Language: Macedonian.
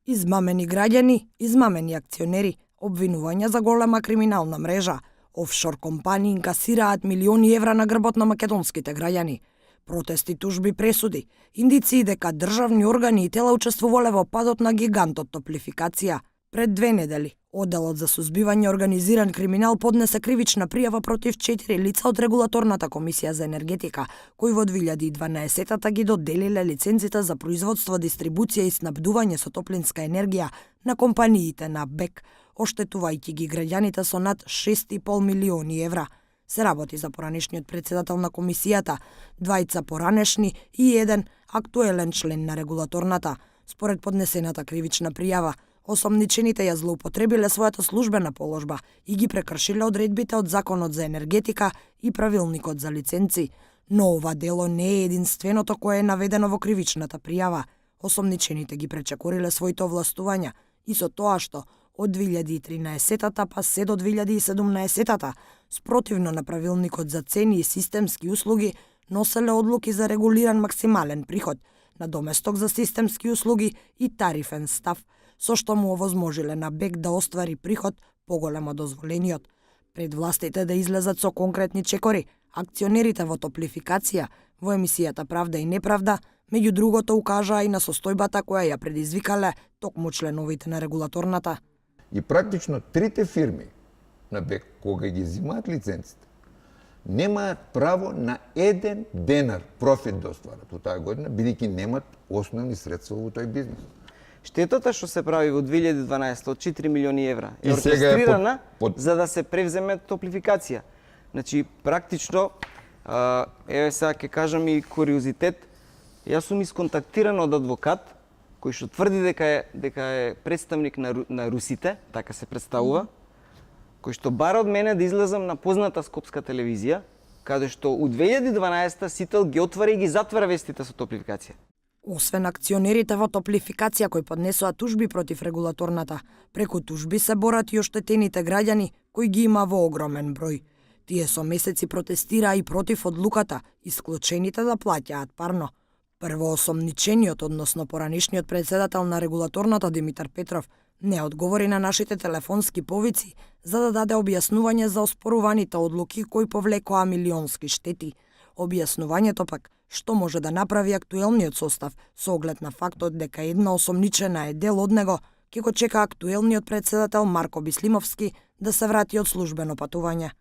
Измамени граѓани, измамени акционери, обвинувања за голема криминална мрежа, офшор компании инкасираат милиони евра на грбот на македонските граѓани. Протести, тужби, пресуди, индиции дека државни органи и тела учествувале во падот на гигантот топлификација. Пред 2 недели, Одделот за сузбивање организиран криминал поднесе кривична пријава против 4 лица од Регулаторната комисија за енергетика, кои во 2012-та ги доделиле лиценците за производство, дистрибуција и снабдување со топлинска енергија на компаниите на БЕК, оштетувајќи ги граѓаните со над 6,5 милиони евра. Се работи за поранешниот председател на комисијата, 2 поранешни и 1 актуелен член на регулаторната. Според поднесената кривична пријава, осомничените ја злоупотребиле својата службена положба и ги прекршиле одредбите од Законот за енергетика и Правилникот за лиценци. Но ова дело не е единственото кое е наведено во кривичната пријава. Осомничените ги пречекориле своите овластувања и со тоа што од 2013-та па се до 2017-та, спротивно на Правилникот за цени и системски услуги, носеле одлуки за регулиран максимален приход, надоместок за системски услуги и тарифен став, со што му овозможиле на БЕК да оствари приход поголем од дозволениот. Пред властите да излезат со конкретни чекори, акционерите во топлификација, во емисијата Правда и неправда, меѓу другото укажаа и на состојбата која ја предизвикале токму членовите на регулаторната. И практично трите фирми на БЕК, кога ги зимаат лиценците, немаат право на 1 денар профит да остварат во таа година, бидејќи немаат основни средства во тој бизнес. Штетата што се прави во 2012 од 4 милиони евра е И сега е оркестрирана за да се превземе топлификација. Значи, практично, еве сега ќе кажам и куриозитет, јас сум исконтактиран од адвокат кој што тврди дека е представник на русите, така се представува, кој што бара од мене да излезам на позната скопска телевизија, каде што у 2012 Сител ги отвара и ги затвара вестите со топлификација. Освен акционерите во топлификација кои поднесоа тужби против регулаторната, преку тужби се борат и оштетените граѓани кои ги има во огромен број. Тие со месеци протестираа и против одлуката исклучените да плаќаат парно. Прво осомничениот, односно поранешниот председател на регулаторната Димитар Петров, не одговори на нашите телефонски повици за да даде објаснување за оспоруваните одлуки кои повлекоа милионски штети. Објаснувањето пак што може да направи актуелниот состав со оглед на фактот дека една осомничена е дел од него, ќе го чека актуелниот председател Марко Бислимовски да се врати од службено патување.